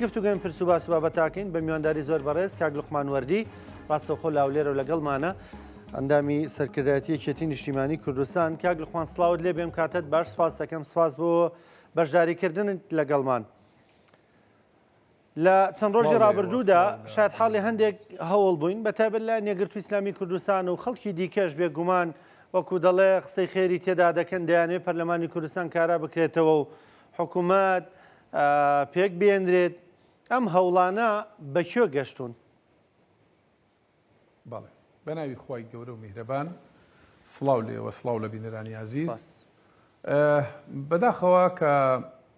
گفتوگۆی پرس و باس و بابەتاکەین بە میوانداری زۆر بەڕێز کاک لوقمان وەردی ڕاستەوخۆ لە هەولێرەوە لەگەڵمانە ئەندامی سەرکردایەتی یەکێتی نیشتیمانی کوردستان. کاک لوقمان سڵاوت لێ بێم کاتت باش سپاس دەکەم سپاس بۆ بەشداریکردنت لەگەڵمان. لە چەند ڕۆژی ڕابردوودا شاید حاڵی هەندێک هەوڵ بووین بە تایبەت لە یەکگرتووی ئیسلامی کوردستان و خەڵکی دیکەش بێگومان وەکو دەڵێ قسەی خێری تێدا دەکەن دەیانەوێت پەرلەمانی کوردستان کارا بکرێتەوە و حکوومەت پێک بێنرێت، ئەم هەوڵانە بە کوێ گەشتوون؟ بەڵێ بەناوی خوای گەورە و میهرەبان سڵاو لێوە سڵاو لە بینەرانی ئازیز بەداخەوە کە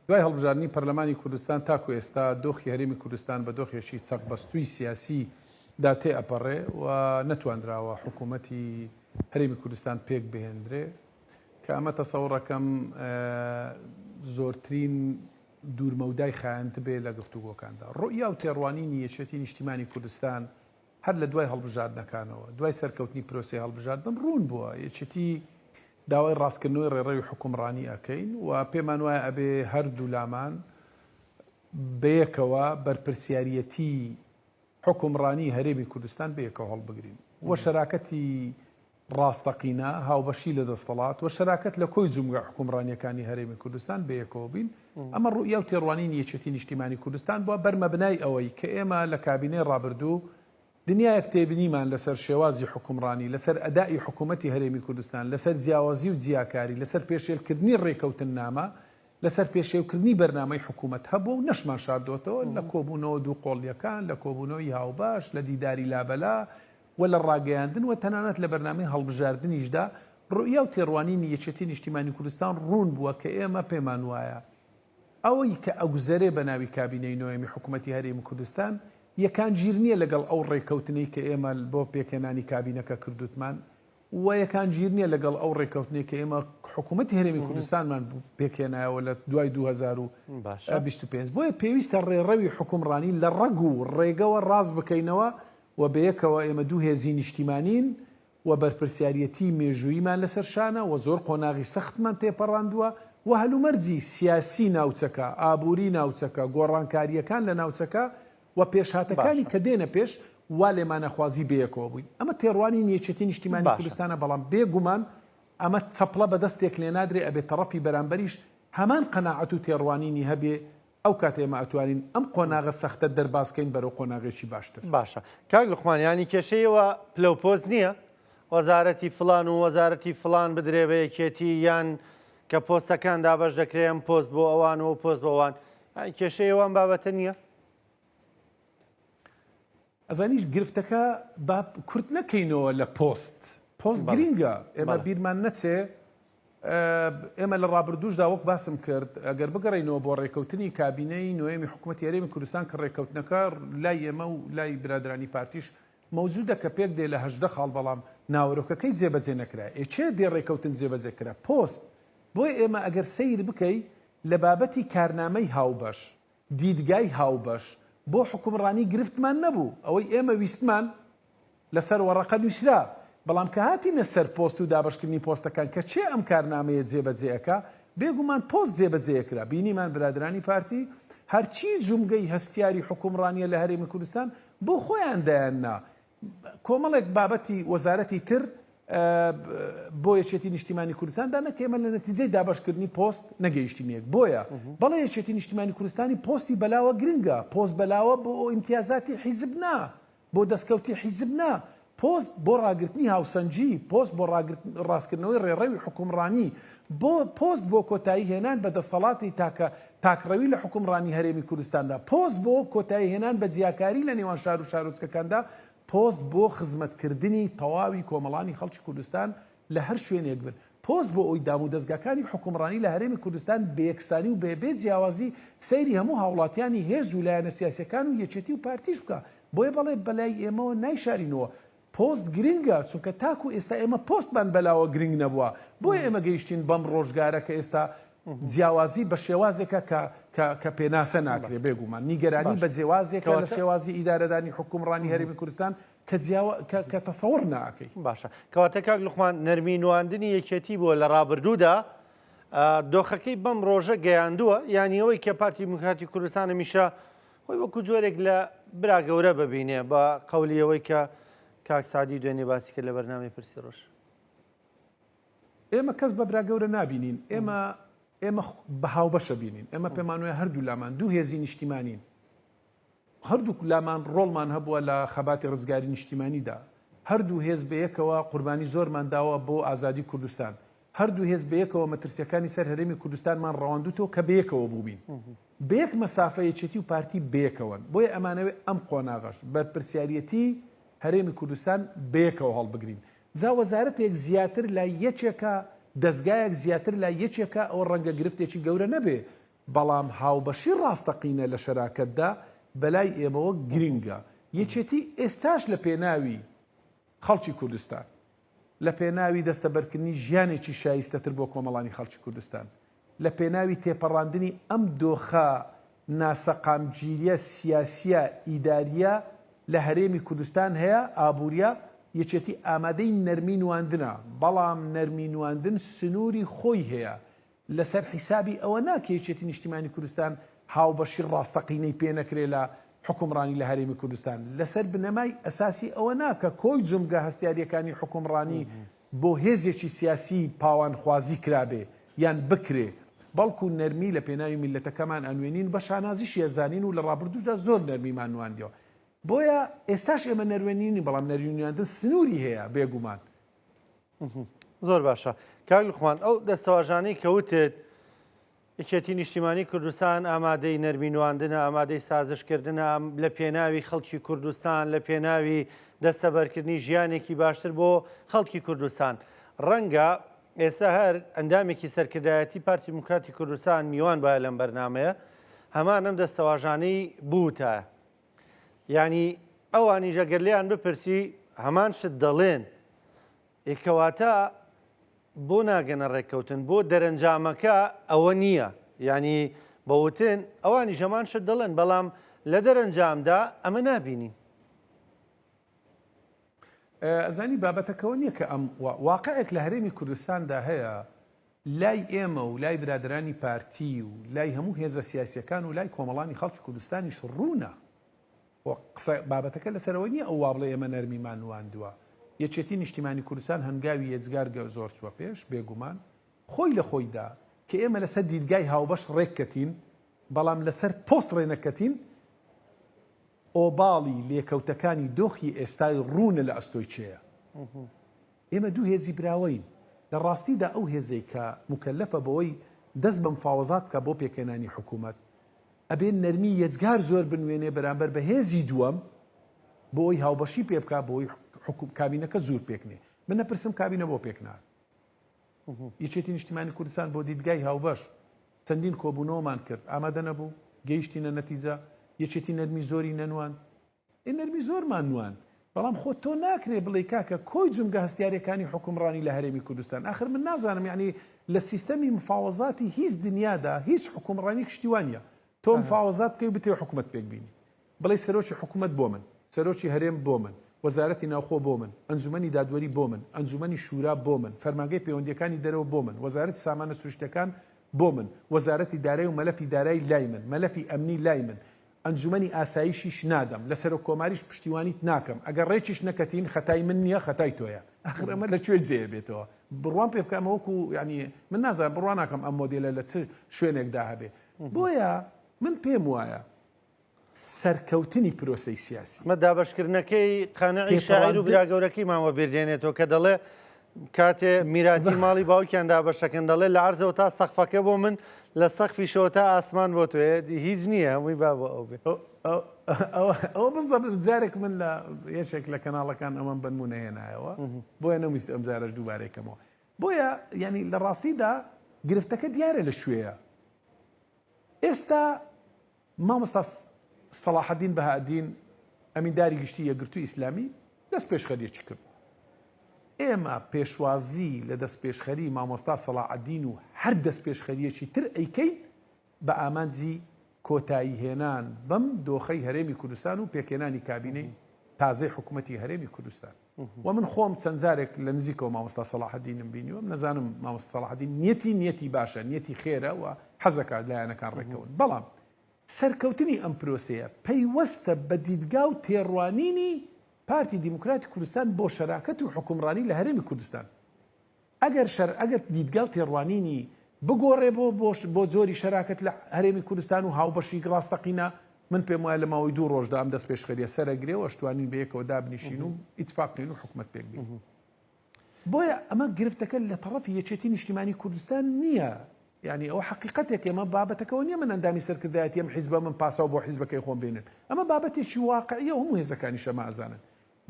دوای هەڵبژاردنی پەرلەمانی کوردستان تاکو ئێستا دۆخی هەرێمی کوردستان بە دۆخێکی چەقبەستووی سیاسی دا تێ ئەپەڕێ و نەتواندراوە حکوومەتی هەرێمی کوردستان پێک بهێندرێ کە ئەمە تەسەوڕەکەم زۆرترین دوورمەودای خایاندبێ لە گفتوگۆکاندا. ڕوئیا و تێڕوانینی یەکێتی نیشتیمانی کوردستان هەر لە دوای هەڵبژاردنەکانەوە، دوای سەرکەوتنی پرۆسەی هەڵبژاردن ڕوون بووە. یەکێتی داوای ڕاستکردنەوەی ڕێڕەوی حوکمڕانی ئەکەین و پێمان وایە ئەبێ هەردوولامان بەیەکەوە بەرپرسیاریەتی حوکمڕانی هەرێمی کوردستان بەیەکەوە هەڵبگرین و شەراکەتی ڕاستەقینە، هاوبەشی لە دەستەڵات و شەراکەت لە کۆی جومگە حوکمڕانییەکانی هەرێمی کوردستان بەیەکەوە بین. ئەمە ڕوئیا و تێڕوانینی یەکێتی نیشتیمانی کوردستان بووە بەر مەبنای ئەوەی کە ئێمە لە کابینەی ڕابردوو دنیایەک تێبینیمان لەسەر شێوازی حوکمڕانی، لەسەر ئەدائی حکوومەتی هەرێمی کوردستان، لەسەر جیاوازی و جیاکاری، لەسەر پێشێلکردنی ڕێکەوتننامە، لەسەر پێشێوکردنی بەرنامەی حکوومەت هەبووە و نەشمان شاردۆتەوە لە کۆبوونەوە دووقۆڵییەکان، لە کۆبوونەوەی هاوبەش، لە دیداری لابەلا، و لە ڕاگەیاندن و تەنانەت لە بەرنامەی هەڵبژاردنیشدا ڕوئیا و تێڕوانینی یەکێتی نیشتیمانی کوردستان ڕوون بووە کە ئێمە پێمان وایە ئەوەی کە ئەگوزەرێ بە ناوی کابینەی نۆیەمی حکوومەتی هەرێمی کوردستان یەکانگیر نییە لەگەڵ ئەو ڕێککەوتنەی کە ئێمە بۆ پێکهێنانی کابینەکە کردووتمان و یەکانگیر نییە لەگەڵ ئەو ڕێککەوتنەی کە ئێمە حکوومەتی هەرێمی کوردستانمان پێکهێنایەوە لە دوای 2025. بۆیە پێویستە ڕێڕەوی حوکمڕانی لە ڕەگ و ڕێگەوە ڕاست بکەینەوە و بەیەکەوە ئێمە دوو هێزی نیشتیمانین و بەرپرسیاریەتی مێژووییمان لەسەر شانە و زۆر قۆناغی سەختمان تێپەڕاندووە و هەلومەرجی سیاسی ناوچەکە، ئابووری ناوچەکە، گۆڕانکارییەکان لە ناوچەکە و پێشهاتەکانی کە دێنە پێش وا لێمانەخوازی بەیەکەوە بووین. ئەمە تێڕوانینی یەکێتی نیشتیمانی کوردستانە، بەڵام بێ گومان ئەمە چەپڵە بە دەستێک لێنادرێ ئەبێ تەڕەفی بەرامبەریش هەمان قەناعەت و تێڕوانینی هەبێ ئەو کاتە ئێمە ئەتوانین ئەم قۆناغە سەختە دەرباز کەین بەرەو قۆناغێکی باشتر. باشە کاک لوقمان یانی کێشەی ئێوە پلە و پۆست نییە؟ وەزارەتی فڵان و وەزارەتی فڵان بدرێ بە یەکێتی یان کە پۆستەکان دابەش دەکرێ ئەم پۆست بۆ ئەوان و ئەو پۆست بۆ ئەوان کێشەی ئێوە ئەم بابەتە نییە؟ ئەزانیش گرفتەکە با کورت نەکەینەوە لە پۆست پۆست گرینگە ئێمە بیرمان نەچێ ئێمە لە ڕابردووشدا وەک باسم کرد ئەگەر بگەڕینەوە بۆ ڕێکەوتنی کابینەی نوێمی حکوومەتی هەرێمی کوردستان کە ڕێکەوتنەکە لای ئێمە و لای برادرانی پارتیش مەوجودە کە پێک دێ لە 18 خاڵ بەڵام ناوەرۆکەکەی جێبەجێ نەکرا ئێ کێ دێ ڕێکەوتن جێبەجێ کرا پۆست بۆیە ئێمە ئەگەر سەیر بکەی لە بابەتی کارنامەی هاوبەش دیدگای هاوبەش بۆ حوکمڕانی گرفتمان نەبوو، ئەوەی ئێمە ویستمان لەسەر وەڕەقە نووسرا، بەڵام کە هاتینە سەر پۆست و دابەشکردنی پۆستەکان کە کێ ئەم کارنامەیە جێبەجێ ئەکا، بێگومان پۆست جێبەجێ ئەکرا، بینیمان برادەرانی پارتی هەرچی جومگەی هەستیاری حوکمڕانیە لە هەرێمی کوردستان بۆ خۆیان دایاننا، کۆمەڵێک بابەتی وەزارەتی تر بۆ یەکێتی نیشتیمانی کوردستان دانا کە ئێمە لە نەتیجەی دابەشکردنی پۆست نەگەیشتین یەک بۆیە بەڵێ یەکێتی نیشتیمانی کوردستانی پۆستی بەلاوە گرنگە پۆست بەلاوە بۆ ئیمتیازاتی حیزب نا بۆ دەستکەوتی حیزب نا پۆست بۆ ڕاگرتنی هاوسەنگی پۆست بۆ ڕاستکردنەوەی ڕێڕەوی حکومڕانی بۆ پۆست بۆ کۆتایی هێنان بە دەسەڵاتی تاکە تاکڕەوی لە حوکمڕانی هەرێمی کوردستاندا، پۆست بۆ کۆتایی هێنان بە جیاکاری لە نێوان شار و شارۆچکەکاندا، پۆست بۆ خزمەتکردنی تەواوی کۆمەڵانی خەڵکی کوردستان لە هەر شوێنێک بن، پۆست بۆ ئەوەی دامودەزگاکانی حوکمڕانی لە هەرێمی کوردستان بە یەکسانی و بە بێ جیاوازی سەیری هەموو هاوڵاتیانی هێز و لایەنە سیاسیەکان و یەکێتی و پارتیش بکا. بۆیە بەڵێ بەلای ئێمەوە نایشارینەوە پۆست گرنگە چونکە تاکو ئێستا ئێمە پۆستمان بەلاوە گرنگ نەبووە بۆیە ئێمە گەیشتین بەم ڕۆژگارە کە ئێستا جیاوازی بە شێوازێکە کە کە کە پێناسە ناکرێ بێگومان نیگەرانی بە جێوازێکە لە شێوازی ئیدارەدانی حکومڕانی هەرێمی کوردستان کە جیاوە کە کە تەسەوڕ ناکەی. باشە کەواتە کاک لوقمان نەرمی نواندنی یەکێتی بووە لە ڕابردوودا دۆخەکەی بەم ڕۆژە گەیاندووە یانی ئەوەی کە پارتی دیموکراتی کوردستان هەمیشە. خۆی وەکو جۆرێک لە برا گەورە ببینێ بە قەولی ئەوەی کە کاک سەعدی دوێنێ باسی کرد لە بەرنامەی پرسی ڕۆژ. ئێمە کەس بە برا گەورە نابینین، ئێمە ئێمە بە هاوبەشە بینین، ئێمە پێمان وایە هەردوو لامان دوو هێزی نیشتیمانین، هەردوو لامان ڕۆڵمان هەبووە لە خەباتی ڕزگاری نیشتیمانیدا، هەردوو هێز بەیەکەوە قوربانی زۆرمان داوە بۆ ئازادی کوردستان، هەردوو هێز بەیەکەوە مەترسیەکانی سەر هەرێمی کوردستانمان ڕەواندوتەوە کە بەیەکەوە بووبین. بەیەک مەسافە یەکێتی و پارتی بەیەکەوەن. بۆیە ئەمانەوێ ئەم قۆناغەش بەرپرسیاریەتی هەرێمی کوردستان بەیەکەوە هەڵبگرین. جا وەزارەتێک زیاتر لای یەکێکە، دەزگایەک زیاتر لای یەکێکە ئەوە ڕەنگە گرفتێکی گەورە نەبێ، بەڵام هاوبەشی ڕاستەقینە لە شەراکەتدا بەلای ئێمەوە گرنگە. یەکێتی ئێستاش لە پێناوی خەڵکی کوردستان، لە پێناوی دەستەبەرکردنی ژیانێکی شایستەتر بۆ کۆمەڵانی خەڵکی کوردستان، لە پێناوی تێپەڕاندنی ئەم دۆخە ناسەقامگیریە سیاسیە ئیداریە لە هەرێمی کوردستان هەیە، ئابوریە، یەکێتی ئامادەی نەرمی نواندنە، بەڵام نەرمی نواندن سنوری خۆی هەیە، لەسەر حیسابی ئەوە نا کە یەکێتی نیشتیمانی کوردستان هاوبەشی ڕاستەقینەی پێ نەکرێ لە حوکمڕانی لە هەرێمی کوردستان، لەسەر بنەمای ئەساسی ئەوە نا کە کۆی جومگە هەستیارییەکانی حوکمڕانی بۆ هێزێکی سیاسی پاوانخوازی کرابێ یان بکرێ، بەڵکو نەرمی لە پێناوی میللەتەکەمان ئەنوێنین بە شانازیشی ئەزانین و لە ڕابردووشدا زۆر نەرمیمان نواندیەوە. بۆیە ئێستاش ئێمە نەروێنینین، بەڵام نەرمی نواندن سنووری هەیە بێگومان. زۆر باشە کاک لوقمان ئەو دەستەواژانەی کە وتت یەکێتی نیشتیمانی کوردستان ئامادەی نەرمی نواندنە ئامادەی سازشکردنە لە پێناوی خەڵکی کوردستان لە پێناوی دەستەبەرکردنی ژیانێکی باشتر بۆ خەڵکی کوردستان ڕەنگە ئێستا هەر ئەندامێکی سەرکردایەتی پارتی دیموکراتی کوردستان میوان باە لەم بەرنمەیە هەمان ئەم دەستەواژانەی بوتە یانی ئەوانیش ئەگەر لێیان بپرسی هەمان شت دەڵێن ئێ کەواتە بۆ ناگەنە ڕێککەوتن بۆ دەرەنجامەکە ئەوە نییە یعنی بەوتن ئەوانی هەمان شت دەڵێن بەڵام لە دەرەنجامدا ئەمە نابینین. ئەزانی بابەتەکەەوە نییە کە ئەم واقعێک لە هەرێمی کوردستاندا هەیە لای ئێمە و لای برادەرانی پارتی و لای هەموو هێزە سیاسیەکان و لای کۆمەڵانی خەڵکی کوردستانیش ڕوونە. خۆ قسە بابەتەکە لەسەر ئەوە نییە ئەو وا بڵێ ئێمە نەرمیمان نواندووە. یەکێتی نیشتیمانی کوردستان هەنگاوی یەجگار گە زۆر چووە پێش، بێگومان خۆی لە خۆیدا کە ئێمە لەسەر دیدگای هاوبەش ڕێککەتین بەڵام لەسەر پۆست ڕێنەکەتین، ئۆباڵی لێکەوتەکانی دۆخی ئێستای ڕوونە لە ئەستۆی کێیە. ئێمە دوو هێزی براوەین. لە ڕاستیدا ئەو هێزەی کە موکەلەفە بەوەی دەست بە مفاوەزات بکات بۆ پێکهێنانی حکوومەت، ئەبێ نەرمی یەجگار زۆر بنوێنێ بەرامبەر بە هێزی دووەم بۆ ئەوەی هاوبەشی پێ بکات بۆ ئەوەی کابینەکە زوور پێکنێ. من ئەپرسم کابینە بۆ پێکنات؟ یەکێتی نیشتیمانی کوردستان بۆ دیدگای هاوبەش چەندین کۆبوونەوەمان کرد، ئامادە نەبوو، گەیشتینە نەتیجە، یەکێتی نەرمی زۆری نەنواند. ئێ نەرمی زۆرمان نواند، بەڵام خۆ تۆ ناکرێ بڵێی کاکە کۆی جومگە هەستیارەکانی حوکمڕانی لە هەرێمی کوردستان، ئاخر من نازانم یەعنی لە سیستەمی مفاوەزاتی هیچ دنیادا هیچ حوکمڕانیەک شتی وا نییە تۆ مفاوەزات بکەی و بتەوێ حکومەت پێک بینی بڵێی سەرۆکی حکومەت بۆ من، سەرۆکی هەرێم بۆ من، وەزارەتی ناوخۆ بۆ من، ئەنجومەنی دادوەری بۆ من، ئەنجومەنی شورا بۆ من، فەرمانگەی پەیوەندییەکانی دەرەوە بۆ من، وەزارەتی سامانە سروشتیەکان بۆ من، وەزارەتی دارای و مەلەفی دارای لای من، مەلەفی ئەمنی لای من، ئەنجومەنی ئاسایشیش نادەم، لە سەرۆک کۆماریش پشتیوانیت ناکەم، ئەگەر ڕێکیش نەکەتین خەتای من نییە خەتای تۆیە. ئاخر ئەمە لە کوێ جێ بێتەوە؟ بڕوام پێ بکە ئەمە وەکو یانی من نازانم بڕوا ناکەم ئەم مۆدێلە لە چ شوێنێکدا هەبێ. بۆیە من پێم وایە سەرکەوتنی پرۆسەی سیاسی. ئەمە دابەشکردنەکەی قانعی شاعیر و برا گەورەکەیمان وەبیر دێنێتەوە کە دەڵێ کاتێ میراتی ماڵی باوکیان دابەشەکەن دەڵێ لە عەرزەوە تا سەقفەکە بۆ من لە سەقفیشەوە تا ئاسمان بۆ تۆ هیچ نییە هەمووی با بۆ ئەو بێ. ئەوە بزەبت جارێک من لە یەکێک لە کەناڵەکان ئەمەم بەنمونە هێنایەوە بۆیە نەمویست ئەم جارەش دووبارەی کەمەوە بۆیە یعنی لە ڕاستیدا گرفتەکە دیارە لە کوێیە ئێستا مامۆستا سەڵاحەدین بەهائەدین ئەمینداری گشتی یەکگرتووی ئیسلامی دەستپێشخەریەکی کرد. ئێمە پێشوازی لە دەستپێشخەری مامۆستا سەڵاحەدین و هەر دەستپێشخەریەکی تر ئەیکەین بە ئامانجی کۆتایی هێنان بەم دۆخەی هەرێمی کوردستان و پێکهێنانی کابینەی تازەی حکوومەتی هەرێمی کوردستان. و من خۆم چەند جارێک لە نزیکەوە مامۆستا سەڵاحەدینم بینیوە، من ئەزانم مامۆستا سەڵاحەدین نیەتی نیەتی باشە، نیەتی خێرە و حەزەکات لایەنەکان ڕێککەون. بەڵام. سەرکەوتنی ئەم پرۆسەیە پەیوەستە بە دیدگا و تێڕوانینی پارتی دیموکراتی کوردستان بۆ شەراکەت و حوکمڕانی لە هەرێمی کوردستان. ئەگەر شەر ئەگەر دیدگا و تێڕوانینی بگۆڕێ بۆ بۆ بۆ جۆری شەراکەت لە هەرێمی کوردستان و هاوبەشی ڕاستەقینە، من پێم وایە لە ماوەی دوو ڕۆژدا ئەم دەستپێشخەرییە سەرئەگرێ و ئەشتوانین بەیەکەوە دابنیشین و ئیتفاق کەین و حکومەت پێک بێنین. بۆیە ئەمە گرفتەکە لە تەڕەفی یەکێتی نیشتیمانی کوردستان نییە، یانی ئەوە حەقیقەتێک ئێمە بابەتەکەەوە نییە من ئەندامی سەرکردایەتی ئەم حیزبە من پاساو بۆ حیزبەکەی خۆم بێنن، ئەمە بابەتێکی واقعیە و هەموو هێزەکانیش ئەمە ئەزانن.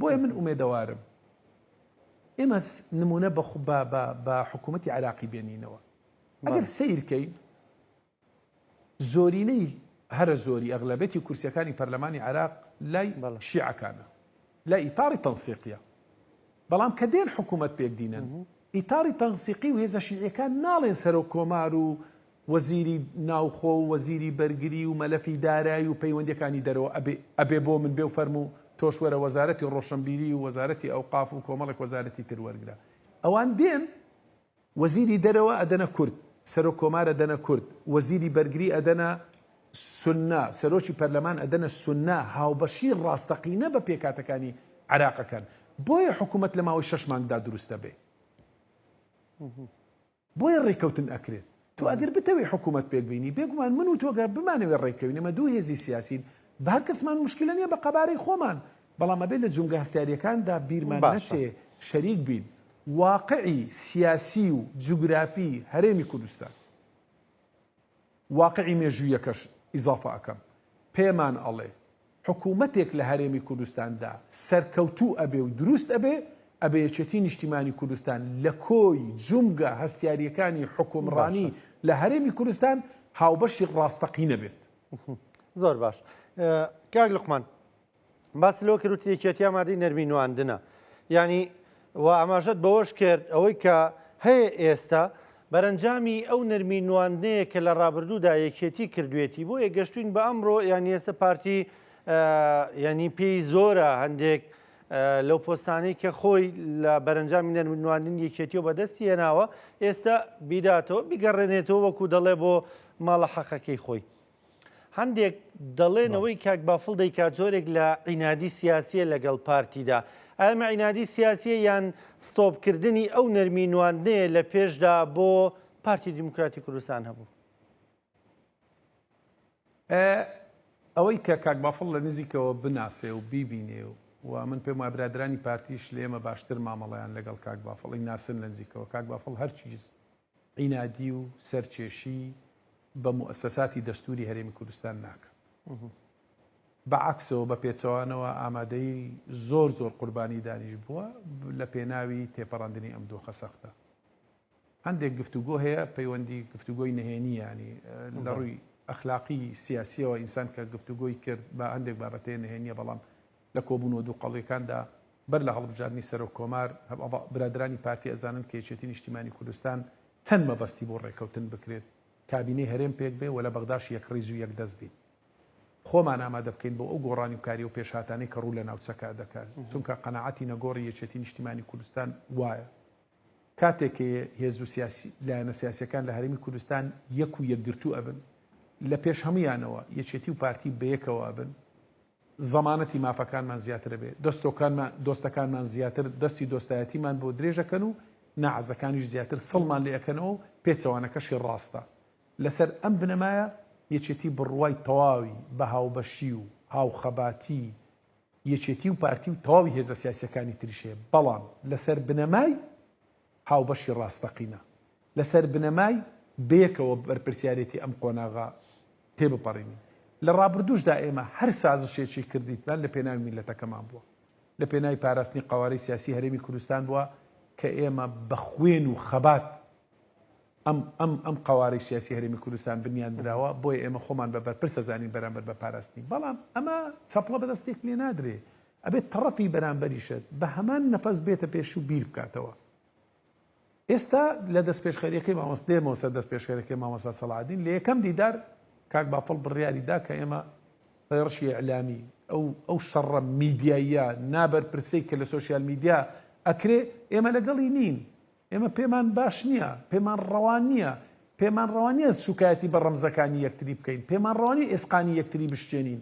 بۆیە من ئومێدەوارم ئێمە نمونە بە حکوومەتی عراقی بێنینەوە. ئەگەر سیرکەین زۆرینەی هەرە زۆری ئەغلەبێتی کورسیەکانی پەرلەمانی عێراق لای شیعەکانە لای ئیتاڕی تەنسیقیە بەڵام کە دێن حکوومەت پێک دینن ئیتاڕی تەنسیقی و هێزە شیعیەکان ناڵێن سەرۆک کۆمار و وەزیری ناوخۆ و وەزیری بەرگری و مەلەفی دارایی و پەیوەندیەکانی دەرەوە ئەبێ ئەبێ بۆ من بێ و فەرموو تۆش وەرە وەزارەتی ڕۆشنبیری و وەزارەتی ئەوقاف و کۆمەڵێک وەزارەتی تر وەرگرە ئەوان دێن وەزیری دەرەوە ئەدەنە کورد، سەرۆک کۆمار ئەدەنە کورد، وەزیری بەرگری ئەدەنە سوننە، سەرۆکی پەرلەمان ئەدەنە سوننە، هاوبەشی ڕاستەقینە بە پێکهاتەکانی عێراق ئەکەن. بۆیە حکومەت لە ماوەی شەش مانگدا دروست ئەبێ. بۆیە ڕێککەوتن ئەکرێت. تۆ ئەگەر بتەوێ حکومەت پێک بینی، بێگومان من و تۆ گەر بمانەوێ ڕێککەوین، ئێمە دوو هێزی سیاسین، بە هەر کەسمان موشکیلە نییە بە قەبارەی خۆمان، بەڵام ئەبێ لە جومگە هەستیارییەکاندا بیرمان نەچێ شەریک بین. واقعی سیاسی و جوگرافی هەرێمی کوردستان، واقعی مێژوویەکەش ئیزافە ئەکەم، پێمان ئەڵێ حکوومەتێک لە هەرێمی کوردستاندا سەرکەوتوو ئەبێ و دروست ئەبێ، ئەبێ یەکێتی نیشتیمانی کوردستان لە کۆی جومگە هەستیارییەکانی حوکمڕانی لە هەرێمی کوردستان هاوبەشی ڕاستەقینە بێت. زۆر باش کاک لوقمان. باس لەوە کرد وتی یەکێتی ئامادەی نەرمی نواندنە یعنی و ئاماژەت بەوەش کرد ئەوەی کە هەیە ئێستا بەرەنجامی ئەو نەرمی نواندنەیە کە لە ڕابردوودا یەکێتی کردوێتی بۆ یەگەشتوین بە ئەمڕۆ یعنی ئێستا پارتی یعنی پێی زۆرە هەندێک لەو پۆستانەی کە خۆی لە بەرەنجامی نەرمی نواندن یەکێتی و بەدەستی هێناوە ئێستا بیداتەوە بیگەڕێنێتەوە وەکو دەڵێ بۆ ماڵە حەقەکەی خۆی. هەندێک دەڵێن ئەوەی کاک بافڵ دەیکات جۆرێک لە عینادی سیاسیە لەگەڵ پارتیدا. ئایا ئەمە عینادی سیاسیە یان ستۆپکردنی ئەو نەرمی نواندنەیە لە پێشدا بۆ پارتی دیموکراتی کوردستان هەبوو؟ ئەوەی کە کاک بافڵ لە نزیکەوە بناسێ و بیبینێ و من پێم وایە برادرانی پارتیش لە ئێمە باشتر مامەڵەیان لەگەڵ کاک بافڵ ئەیناسن لە نزیکەوە کاک بافڵ هەرچیز عینادی و سەرکێشی بە موئەسەساتی دەستووری هەرێمی کوردستان ناکات. بە عەکسەوە بە پێچەوانەوە ئامادەی زۆر زۆر قوربانی دانیش بووە لە پێناوی تێپەڕاندنی ئەم دۆخە سەختە. هەندێک گفتوگۆ هەیە پەیوەندی گفتوگۆی نهێنی ینی لە ڕووی ئەخلاقی سیاسیەوە ئینسان کە گفتوگۆی کرد بە هەندێک بابەتەیە نهێنیە بەڵام لە کۆبوونەوە دووقەڵیەکاندا بەر لە هەڵبژاردنی سەرۆک کۆمار برادرانی پارتی ئەزانن کە یەکێتی نیشتیمانی کوردستان چەند مەبەستی بۆ ڕێکەوتن بکرێت کابینەی هەرێم پێک بێ و لە بەغداش یەکڕیز و یەکدەست بین خۆمان ئامادە بکەین بۆ ئەو گۆڕانی و کاری و پێشهاتانەی کە ڕوو لە ناوچەکە دەکات چونکە قەناعەتی نەگۆڕی یەکێتی نیشتیمانی کوردستان وایە کاتێک کە هێز و سیاسی لایەنە سیاسیەکان لە هەرێمی کوردستان یەک و یەکگرتوو ئەبن لە پێش هەمویانەوە یەکێتی و پارتی بەیەکەوە ئەبن زەمانەتی مافەکانمان زیاتر ئەبێ، دەستۆکانمان دۆستەکانمان زیاتر دەستی دۆستایەتیمان بۆ درێژ ئەکەن و ناعەزەکانیش زیاتر سڵمان لێ ئەکەنەوە و پێچەوانەکەشی ڕاستە. لەسەر ئەم بنەمایە یەکێتی بڕوای تەواوی بە هاوبەشی و هاوخەباتی یەکێتی و پارتی و تەواوی هێزە سیاسیەکانی تریش هەیە، بەڵام لەسەر بنەمای هاوبەشی ڕاستەقینە، لەسەر بنەمای بەیەکەوە بەرپرسیارێتی ئەم قۆناغە تێبپەڕینین. لە ڕابردووشدا ئێمە هەر سازشێکی کردیتمان لە پێناوی میللەتەکەمان بووە، لە پێناوی پاراستنی قەوارەی سیاسی هەرێمی کوردستان بووە کە ئێمە بە خوێن و خەبات ئەم ئەم ئەم قەوارەی سیاسی هەرێمی کوردستان بنیان دراوە، بۆیە ئێمە خۆمان بە بەرپرس ئەزانین بەرامبەر بە پاراستنی. بەڵام ئەمە چەپڵە بە دەستێک لێ نادرێ، ئەبێت تەڕەفی بەرامبەریشت بە هەمان نەفەس بێتە پێش و بیر بکاتەوە. ئێستا لە دەستپێشخەریەکەی مامۆستا دێمەوە سەر دەستپێشخەریەکەی مامۆستا سەڵاحەدین لە یەکەم دیدار کاک بافڵ بڕیاری دا کە ئێمە هێڕشی ئیعلامی ئەو ئەو شەڕە میدیاییە نابەرپرسەی کە لە سۆشیال میدیا ئەکرێ ئێمە لەگەڵی نین ئێمە پێمان باش نییە پێمان ڕەوان نییە. پێمان ڕەوا نییە سوکایەتی بە ڕەمزەکانی یەکتری بکەین، پێمان ڕەوا نییە ئێسقانی یەکتری بشکێنین،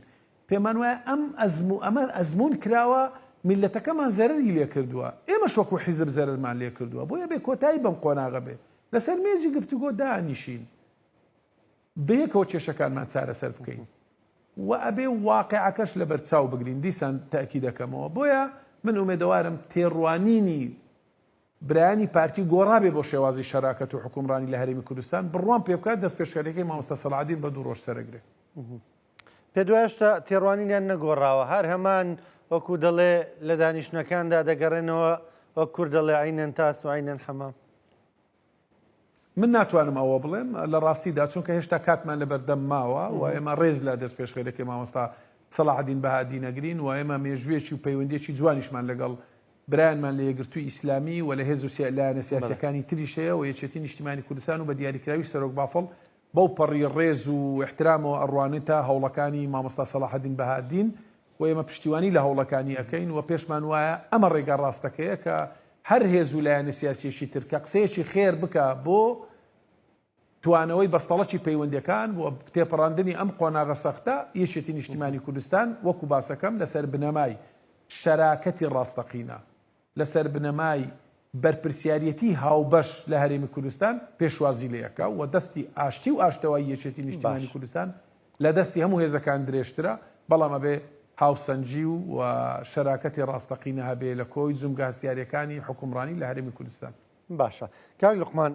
پێمان وایە ئەم ئەزموو ئەمە ئەزموون کراوە میللەتەکەمان زەرەری لێ کردووە، ئێمەش وەکوو حیزب زەرەرمان لێ کردووە، بۆیە بێ کۆتایی بەم قۆناغە بێ لەسەر مێزی گفتوگۆ دانیشین بەیەکەوە کێشەکانمان چارەسەر بکەین و ئەبێ واقیعەکەش لەبەرچاو بگرین، دیسان تەئکید ئەکەمەوە بۆیە من ئومێدەوارم تێڕوانینی برایانی پارتی گۆڕابێ بۆ شێوازی شەراکەت و حوکمڕانی لە هەرێمی کوردستان، بڕوام پێ بکات دەستپێشخەریەکەی مامۆستا سەڵاحەدین بە دوو ڕۆژ سەرەگرێ. پێت وایە هێشتا تێڕوانینیان نەگۆڕاوە، هەر هەمان وەکو دەڵێ لە دانیشتنەکاندا دەگەڕێنەوە وەک کورد دەڵێ عەینەن تاس و عەینەن حەمام؟ من ناتوانم ئەوە بڵێم لە ڕاستیدا چونکە هێشتا کاتمان لەبەردەم ماوە و ئێمە ڕێز لە دەستپێشخەریەکەی مامۆستا سەڵاحەدین بەهادین ئەگرین و ئێمە مێژوویەکی و پەیوەندیەکی جوانیشمان لەگەڵ برایانمان لە یەکگرتووی ئیسلامی و لە هێز و لایەنە سیاسیەکانی تریش هەیە و یەکێتی نیشتیمانی کوردستان و بە دیاریکراویش سەرۆک بافڵ بەو پەڕی ڕێز و ئیحترامەوە ئەڕوانێتە هەوڵەکانی مامۆستا سەڵاحەدین بەهادین و ئێمە پشتیوانی لە هەوڵەکانی ئەکەین و پێشمان وایە ئەمە ڕێگا ڕاستەکەیە کە هەر هێز و لایەنە سیاسیەکی تر کە قسەیەکی خێر بکا بۆ توانەوەی بەستەڵەکی پەیوەندیەکان و تێپەڕاندنی ئەم قۆناغە سەختە، یەکێتی نیشتیمانی کوردستان وەکو باسەکەم لەسەر بنەمای شەراکەتی ڕاستەقینە، لەسەر بنەمای بەرپرسیاریەتی هاوبەش لە هەرێمی کوردستان پێشوازی لێ ئەکا و دەستی ئاشتی و ئاشتەوایی یەکێتی نیشتیمانی باش. کوردستان لە دەستی هەموو هێزەکان درێژترە، بەڵام ئەبێ هاوسەنگی و شەراکەتی ڕاستەقینە هەبێ لە کۆی جومگە هەستیارەکانی حوکمڕانی لە هەرێمی کوردستان. باشە کاک لوقمان،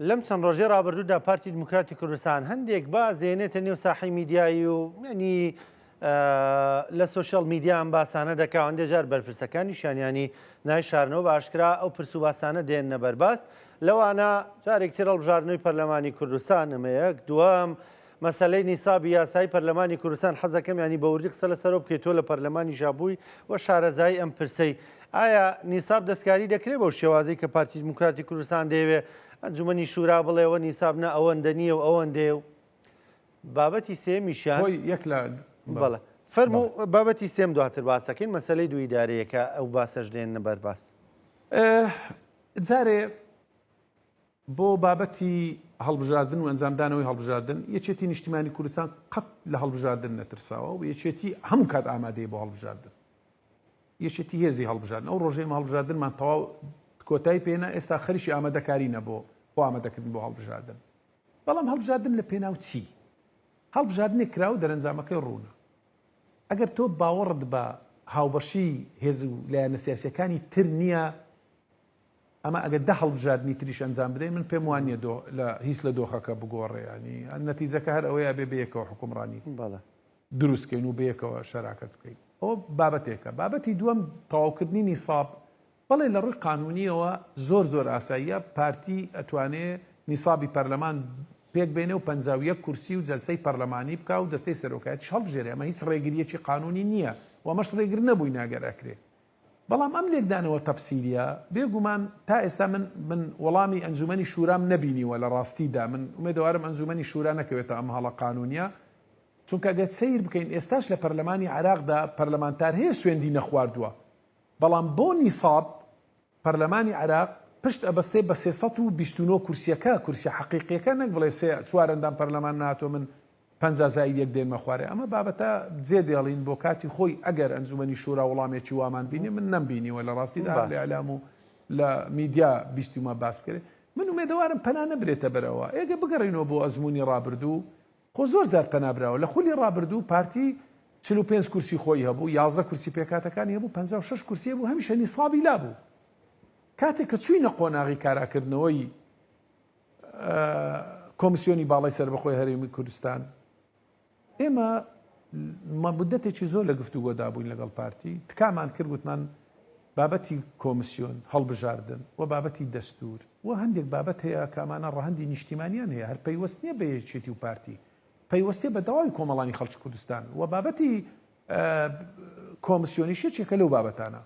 لەم چەند ڕۆژەی ڕابردوودا پارتی دیموکراتی کوردستان هەندێک باس دێنێتە نێو ساحەی میدیایی و ینی لە سۆشیال میدیا ئەم باسانە دەکا هەندێک جار بەرپرسەکانیشیان ینی نایشارنەوە بە ئاشکرا ئەو پرس و باسانە دێننە بەرباس لەوانە جارێک تر هەڵبژاردنەوەی پەرلەمانی کوردستان ئەمە یەک دووەم مەسەلەی نیسابی یاسایی پەرلەمانی کوردستان حەزەکەم یانی بە وردی قسە لەسەرەوە بکەیت تۆ لە پەرلەمانیشا بووی و شارەزایی ئەم پرسەی ئایا نیساب دەستکاری دەکرێت بەو شێوازەی کە پارتی دیموکراتی کوردستان دەیەوێ ئەنجومەنی شورا بڵێ وە نیساب نە ئەوەندە نییە و ئەوەندەیە و بابەتی سێمیشیان خۆی یەک لە بەڵێ فەرموو بابەتی سێم دواتر باسەکەین مەسەلەی دوو ئیدارەیەکە ئەو باسەش دێننە بەرباس. جارێ بۆ بابەتی هەڵبژاردن و ئەنجامدانەوەی هەڵبژاردن، یەکێتی نیشتیمانی کوردستان قەت لە هەڵبژاردن نەترساوە و یەکێتی هەموو کات ئامادەیە بۆ هەڵبژاردن. یەکێتی هێزی هەڵبژاردن ئەو ڕۆژەی ئێمە هەڵبژاردنمان تەواو کۆتایی پێنا ئێستا خەریکی ئامادەکاری نەبۆ خۆ ئامادەکردن بۆ هەڵبژاردن. بەڵام هەڵبژاردن لە پێناو چی؟ هەڵبژاردنێک کرا و دەرەنجامەکەی ڕوونە. ئەگەر تۆ باوەڕت بە هاوبەشی هێز و لایەنە سیاسیەکانی تر نییە، ئەمە ئەگەر دە هەڵبژاردنی تریش ئەنجام بدەین من پێم وانیە دۆ لە هیچ لە دۆخەکە بگۆڕێ ینی نەتیجەکە هەر ئەوەیە بێ بەیەکەوە حکومڕانی بەڵێ. دروستکەین و بەیەکەوە شەراکەت بکەین ئەوە بابەتێکە بابەتی دووەم تەواوکردنی نیساب بەڵێ لە ڕووی قانونیەوە زۆر زۆر ئاساییە پارتی ئەتوانێ نیسابی پەرلەمان پێک بێنێ و 51 کورسی و جەلسەی پەرلەمانی بکا و دەستەی سەرۆکایەتیش هەڵبژێرێ ئەمە هیچ ڕێگریەکی قانونی نییە و ئەمەش ڕێگر نەبووین ئەگەر ئەکرێ بەڵام ئەم لێکدانەوە تەفسیریە بێ گومان تا ئێستا من من وەڵامی ئەنجومەنی شورام نەبینیوە لە ڕاستیدا من ئومێدەوارم ئەنجومەنی شورا نەکەوێتە ئەم هەڵە قانونیە چونکە گەر سەیر بکەین ئێستاش لە پەرلەمانی عێراقدا پەرلەمانتار هەیە سوێندی نەخواردووە بەڵام بۆ نیساب پەرلەمانی عێراق پشت ئەبەستێ بە 329 کورسیەکە کورسیە حەقیقیەکە نەک بڵێ سێ چوار ئەندام پەرلەمان ناتۆ من 50 زائید یەک دێنمە خوارێ ئەمە بابەتە جێ دێڵین بۆ کاتی خۆی ئەگەر ئەنجومەنی شورا وڵامێکی وامان بینێ من نەمبینیوە لە ڕاستیدا لە ئیعلام و لە میدیا بیستومە باس بکرێ من ئومێدەوارم پەنا نەبرێتە بەرەوە ئێگە بگەڕینەوە بۆ ئەزموونی ڕابردوو خۆ زۆر جار پەنا براوە لە خولی ڕابردوو پارتی 45 کورسی خۆی هەبوو 11 کورسی پێکاتەکانی هەبوو 56 کورسی هەبوو هەمیشە نیسابی لابوو کاتێک کە چوینە قۆناغی کاراکردنەوەی کۆمسیۆنی باڵای سەربەخۆی هەرێمی کوردستان ئێمە مدەتێکی زۆر لە گفتوگۆدا بووین لەگەڵ پارتی تکامان کرد وتمان بابەتی کۆمسیۆن هەڵبژاردن و بابەتی دەستور و هەندێک بابەت هەیە کامانە ڕەهەندی نیشتیمانیان هەیە هەر پەیوەست نییە بە یەکێتی و پارتی پەیوەستە بە داوای کۆمەڵانی خەڵکی کوردستان و بابەتی کۆمسیۆنیش یەکێکە لەو بابەتانە.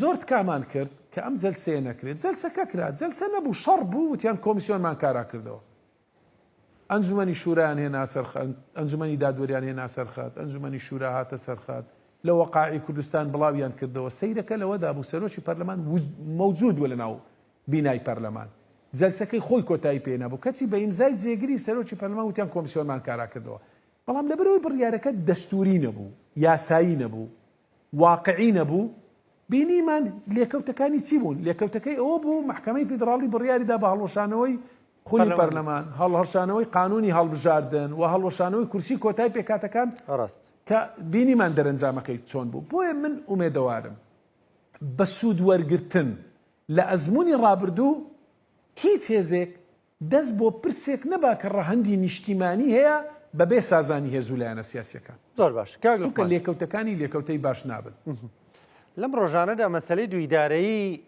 زۆر تکامان کرد کە ئەم جەلسەیە نەکرێت، جەلسەکە کرا، جەلسە نەبوو شەڕ بوو، وتیان کۆمسیۆنمان کارا کردەوە. ئەنجومەنی شورایان هێنا سەر خەت، ئەنجومەنی دادوەریان هێنا سەر خەت، ئەنجومەنی شورا هاتە سەر خەت، لە وەقاعی کوردستان بڵاویان کردەوە، سەیرەکە لەوەدا بوو سەرۆکی پەرلەمان مەوجود بوو لەناو بینای پەرلەمان. جەلسەکەی خۆی کۆتایی پێ نەبوو، کەچی بە ئیمزای جێگری سەرۆکی پەرلەمان وتیان کۆمسیۆنمان کارا کردەوە. بەڵام لەبەرئەوەی بڕیارەکە دەستووری نەبوو، یاسایی نەبوو، واقعی نەبوو، بینیمان لێکەوتەکانی چی بوون؟ لێکەوتەکەی ئەوە بوو مەحکەمەی فیدڕاڵی بڕیاری دا بە هەڵوەشانەوەی خولی پەرلەمان، هەڵوەشانەوەی قانوونی هەڵبژاردن و هەڵوەشانەوەی کورسی کۆتای پێکهاتەکان کە بینیمان دەرەنجامەکەی چۆن بوو. بۆیە من ئومێدەوارم بە سوود وەرگرتن لە ئەزموونی ڕابردوو هیچ هێزێک دەست بۆ پرسێک نەبا کە ڕەهەندی نیشتیمانی هەیە بەبێ سازانی هێز و لایەنە سیاسیەکان. زۆر باش کاک چونکە لوقمان. لێکەوتەکانی لێکەوتەی باش نابن. لەم ڕۆژانەدا مەسەلەی دوو ئیدارەیی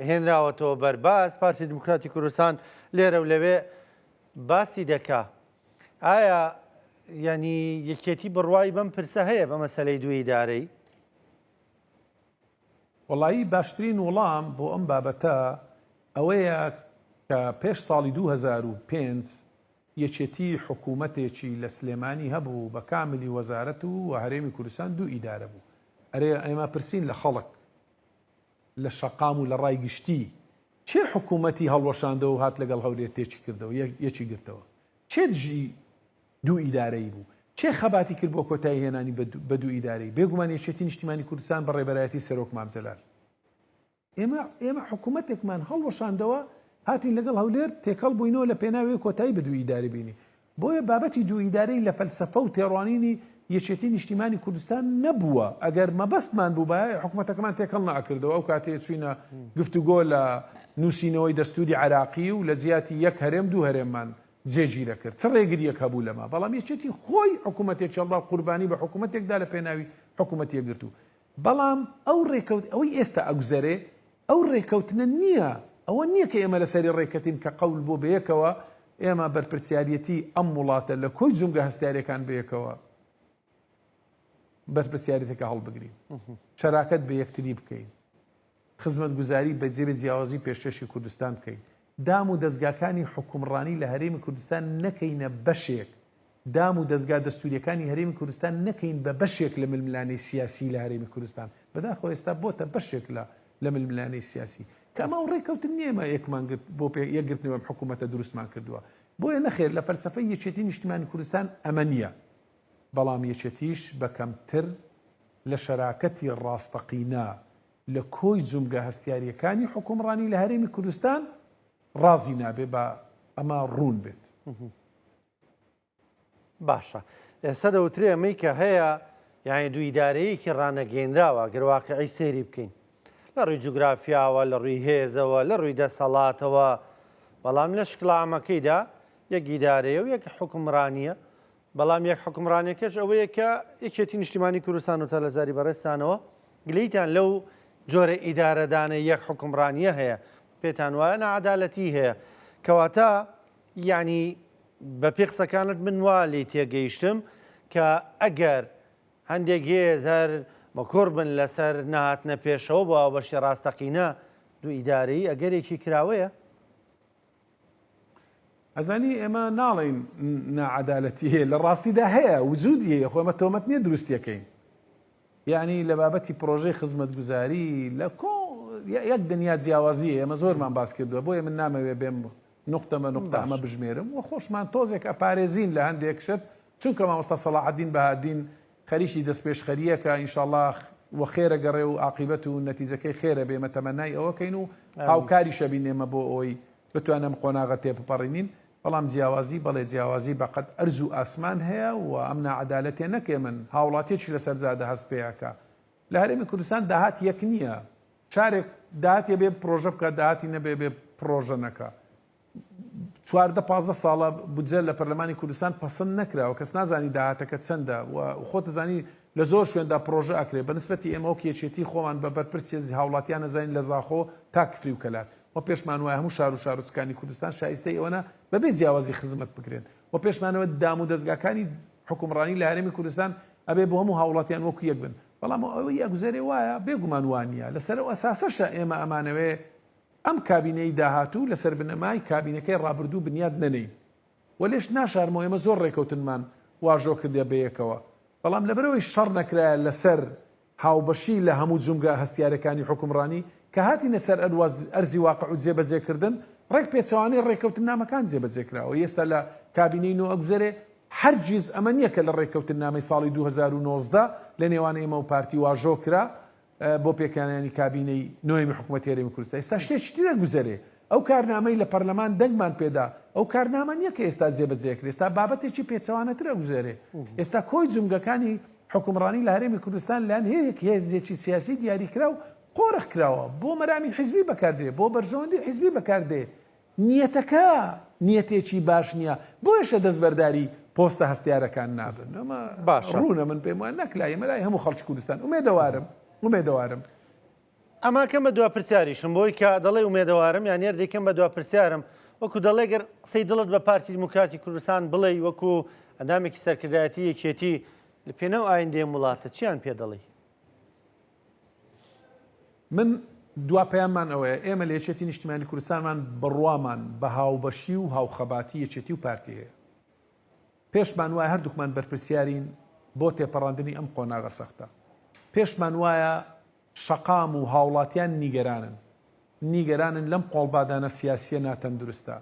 هێنراوەتەوە بەر باس، پارتی دیموکراتی کوردستان لێرە و لەوێ باسی دەکا. ئایا یانی یەکێتی بڕوای بەم پرسە هەیە بە مەسەلەی دوو ئیدارەیی؟ وەڵایی باشترین وڵام بۆ ئەم بابەتە ئەوەیە کە پێش ساڵی 2005 یەکێتی حکوومەتێکی لە سلێمانی هەبوو بە کاملی وەزارەت و و هەرێمی کوردستان دوو ئیدارە بوو. ئەرێ ئێمە پرسین لە خەڵک، لە شەقام و لە ڕای گشتی کێ حکوومەتی هەڵوەشاندەوە و هات لەگەڵ هەولێر تێکی کردەوە، یەکی گرتەوە؟ کێ دژی دوو ئیدارەیی بوو؟ کێ خەباتی کرد بۆ کۆتایی هێنانی بە دوو ئیدارەیی؟ بێگومان یەکێتی نیشتیمانی کوردستان بە ڕێبەرایەتی سەرۆک مام جەلال. ئێمە ئێمە حکوومەتێکمان هەڵوەشاندەوە، هاتین لەگەڵ هەولێر تێکەڵ بووینەوە لە پێناوی کۆتایی بە دوو ئیدارە بینی. بۆیە بابەتی دوو ئیدارەی لە فەلسەفە و تێڕوانینی یەکێتی نیشتیمانی کوردستان نەبووە، ئەگەر مەبەستمان بووبایە حکومەتەکەمان تێکەڵ نەئەکردەوە، ئەو کاتەی چووینە گفتوگۆ لە نووسینەوەی دەستووری عێراقی و لە جیاتی یەک هەرێم دوو هەرێممان جێگیرەکرد، چ ڕێگرییەک هەبوو لەمە؟ بەڵام یەکێتی خۆی حکومەتێکی هەڵدا و قوربانی بە حکومەتێک دا لە پێناوی حکومەتی یەکگرتوو. بەڵام ئەو ڕێکەوت ئەوەی ئێستا ئەگوزەرێ ئەو ڕێکەوتنە نییە، ئەوە نییە کە ئێمە لەسەری ڕێکەتین کە قەول بۆ بەیەکەوە ئێمە بەرپرسیاریەتی ئەم وڵاتە لە کۆی جومگە هەستیارەکان بەیەکەوە بەرپرسیارێتەکە هەڵبگرین، شەراکەت بە یەکتری بکەین، خزمەتگوزاری بە جێ جیاوازی پێشکەشی کوردستان بکەین، دام و دەزگاکانی حوکمڕانی لە هەرێمی کوردستان نەکەینە بەشێک، دام و دەزگا دەستوریەکانی هەرێمی کوردستان نەکەین بە بەشێک لە ململانێی سیاسی لە هەرێمی کوردستان، بەداخەوە ئێستا بۆتە بەشێک لە لە ململانێی سیاسی کە ئەمە ئەو ڕێککەوتن نییە ئێمە یەکمان گرت بۆ پێ یەکگرتنەوەی ئەم حکوومەتە دروستمان کردووە. بۆیە نەخێر لە فەلسەفەی یەکێتی نیشتیمانی کوردستان ئەمە نییە. بەڵام یەکێتیش بە کەمتر لە شەراکەتی ڕاستەقینە لە کۆی جومگە هەستیارییەکانی حوکمڕانی لە هەرێمی کوردستان ڕازی نابێ با ئەمە ڕوون بێت. باشە ئێستا دەوترێ ئەمەی کە هەیە یانی دوو ئیدارەیەکی ڕانەگەیەنراوە گەر واقعی سەیری بکەین لە ڕووی جوگرافیاوە لە ڕووی هێزەوە لە ڕووی دەسەڵاتەوە بەڵام لە شکڵامەکەیدا یەک ئیدارەیە و یەک حکومڕانیە بەڵام یەک حکومڕانیەکەش ئەوەیە کە یەکێتی نیشتیمانی کوردستان و تا لە زاری بەڕێزتانەوە گلەیتان لەو جۆرە ئیدارەدانە یەک حکومڕانیە هەیە پێتان وایە ناعەدالەتی هەیە کەواتە یعنی بە پێ قسەکانت من وا لێی تێگەیشتم کە ئەگەر هەندێک هێز هەر مکوڕ بن لەسەر نەهاتنە پێشەوە بۆ هاوبەشی ڕاستەقینە دوو ئیدارەیی ئەگەرێکی کراوەیە. ئەزانی ئێمە ناڵێین ناعەدالەتی هەیە لە ڕاستیدا هەیە وجودی هەیە خۆ ئێمە تۆمەت نییە دروستیەکەین یعنی لە بابەتی پرۆژەی خزمەتگوزاری لە کۆ یەک دنیا جیاوازی ئێمە زۆرمان باس کردووە بۆیە من نامەوێ بێم نوقتە بە نوقتە ئەمە بژمێرم و خۆشمان تۆزێک ئەپارێزین لە هەندێک شت چونکە مامۆستا سەڵاحەدین بەهادین خەریکی دەستپێشخەرییەکە ئینشاڵڵا وە خێرە گەڕێ و ئاقیبەت و نەتیجەکەی خێرە بێ ئێمە تەمەنای ئەوە کەین و هاوکاریشە بین ئێمە بۆ ئەوەی بتوانین ئەم قۆناغە تێپپەڕینین بەڵام جیاوازی بەڵێ جیاوازی بەقەد ئەرز و ئاسمان هەیە و ئەم ناعەدالەتێ نەک ئێمەن هاوڵاتیەکی لەسەر جادە هەست پێ ئەکا لە هەرێمی کوردستان داهات یەک نییە شارێک داهاتی بێ پرۆژە بکات داهاتی نەبێ بێ پرۆژە نەکا 14 15 ساڵە بودجە لە پەرلەمانی کوردستان پەسەند نەکراوە کەس نازانی داهاتەکە چەندە و خۆتەزانی لە زۆر شوێندا پرۆژە ئەکرێ بە نسبەتی ئێمە وەک یەکێتی خۆمان بە بەرپرسی هاوڵاتیان نەزانین لە زاخۆ تا کفری و کەلار و پێشمان وایە هەموو شار و شارۆچکانی کوردستان شایستەی ئەوەنە بەبێ جیاوازی خزمەت بکرێن و پێشمانەوە دام و دەزگاکانی حکومڕانی لە هەرێمی کوردستان ئەبێ بۆ هەموو هاوڵاتیان وەکو یەک بن بەڵام ئەوەی ئەگوزەرێ وایە بێگومان وانە لەسەر ئەو ئەساسەشە ئێمە ئەمانەوێ ئەم کابینەی داهاتوو لەسەر بنەمای کابینەکەی ڕابردوو بنیات نەنێین و لێشت ناشارمەوە ئێمە زۆر ڕێکەوتنمان واژۆ کردە بەیەکەوە بەڵام لەبەرئەوەی شەڕ نەکرایە لەسەر هاوبەشی لە هەموو جومگە هەستیارەکانی حوکمڕانی کە هاتینە سەر ئەرزی واقع و جێبەجێکردن. ڕێک پێچەوانەی ڕێککەوتننامەکان جێبەجێ کراوە. ئێستا لە کابینەی نۆ ئەگوزەرێ، هەرگیز ئەمە نییە کە لە ڕێککەوتننامەی ساڵی 2019 لە نێوان ئێمە و پارتی واژۆ کرا بۆ پێکهێنانی کابینەی نۆیەمی حکوومەتی هەرێمی کوردستان. ئێستا شتێکی تر ئەگوزەرێ. ئەو کارنامەی لە پەرلەمان دەنگمان پێدا، ئەو کارنامە نییە کە ئێستا جێبەجێ ئەکرێ. ئێستا بابەتێکی پێچەوانەتر ئەگوزەرێ. ئێستا کۆی جومگەکانی حوکمڕانی لە هەرێمی کوردستان لەلایەن هێزێکی سیاسی دیاریکراو قۆرخ کراوە، بۆ مەرامی حیزبی بەکاردێ، بۆ بەرژەوەندی حیزبی بەکاردێ، نیەتەکە نیەتێکی باش نییە، بۆیەشە دەستبەرداری پۆستە هەستیارەکان نابن. ئەمە باشە. ڕوونە، من پێم وایە نەک لای ئێمە، لای هەموو خەڵکی کوردستان. ئومێدەوارم، ئومێدەوارم. ئەما کەم بە دوا پرسیاریشم بۆی کە دەڵێ ئومێدەوارم یان یەر دەیکەم بە دوا پرسیارم وەکو دەڵێ گەر قسەی دڵت بە پارتی دیموکراتی کوردستان بڵێی وەکو ئەندامێکی سەرکردایەتی یەکێتی لە پێناو ئایندەی ئەم وڵاتە چیان پێ دەڵێی؟ من دوا پەیاممان ئەوەیە ئێمە لە یەکێتی نیشتیمانی کوردستانمان بڕوامان بە هاوبەشی و هاوخەباتی یەکێتی و پارتی هەیە. پێشمان وایە هەردووکمان بەرپرسیارین بۆ تێپەڕاندنی ئەم قۆناغە سەختە. پێشمان وایە شەقام و هاوڵاتیان نیگەرانن. نیگەرانن لەم قۆڵبادانە سیاسییە ناتەندروستە.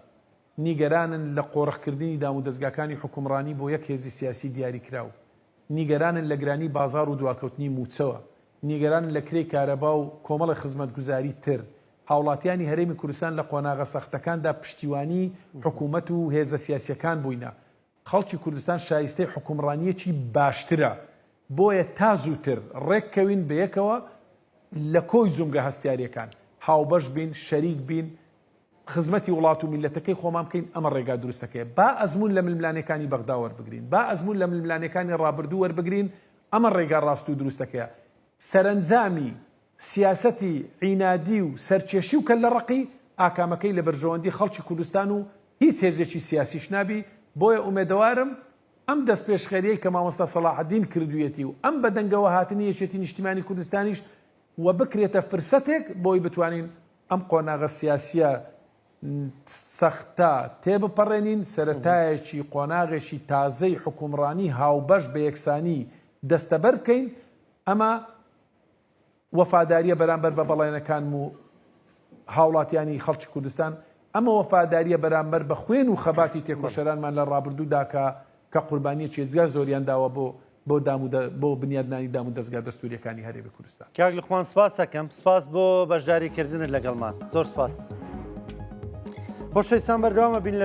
نیگەرانن لە قۆرخکردنی دامودەزگاکانی حوکمڕانی بۆ یەک هێزی سیاسی دیاریکراو. نیگەرانن لە گرانی بازاڕ و دواکەوتنی مووچەوە. نیگەرانن لە کرێی کارەبا و کۆمەڵێک خزمەتگوزاری تر. هاوڵاتیانی هەرێمی کوردستان لە قۆناغە سەختەکاندا پشتیوانی حکومەت و هێزە سیاسیەکان بووینە. خەڵکی کوردستان شایستەی حوکمڕانییەکی باشترە، بۆیە تا زووتر ڕێککەوین بەیەکەوە لە کۆی جومگە هەستیارییەکان هاوبەش بین، شەریک بین، خزمەتی وڵات و میللەتەکەی خۆمان بکەین، ئەمە ڕێگا دروستەکەیە. با ئەزموون لە ململانێکانی بەغدا وەربگرین، با ئەزموون لە ململانێکانی ڕابردوو وەربگرین، ئەمە ڕێگا ڕاست و دروستەکەیە. سەرەنجامی سیاسەتی عینادی و سەرکێشی و کەللەڕەقی، ئاکامەکەی لە بەرژەوەندی خەڵکی کوردستان و هیچ هێزێکی سیاسیش نابی، بۆیە ئومێدەوارم ئەم دەستپێشخەریەی کە مامۆستا سەڵاحەدین کردویەتی و ئەم بەدەنگەوە هاتنی یەکێتی نیشتیمانی کوردستانیش و بکرێتە فرسەتێک بۆی بتوانین ئەم قۆناغە سیاسیە سەختە تێبپەڕێنین، سەرەتایەکی قۆناغێکی تازەی حوکمڕانی هاوبەش بە یەکسانی دەستەبەر بکەین، ئەمە وەفاداریە بەرامبەر بە بەڵێنەکانم و هاوڵاتیانی خەڵکی کوردستان، ئەمە وەفاداریە بەرامبەر بە خوێن و خەباتی تێکۆشەرانمان لە ڕابردوودا کە کە قوربانیەکی ئێجگار زۆریان داوە بۆ بۆ دام و بۆ بنیادنانی دام و دەزگا دەستوریەکانی هەرێمی کوردستان. کاک لوقمان سپاس ئەکەم سپاس بۆ بەشداری کردنت لەگەڵمان زۆر سپاس. خۆشەویستان بەردەوامە بین لە.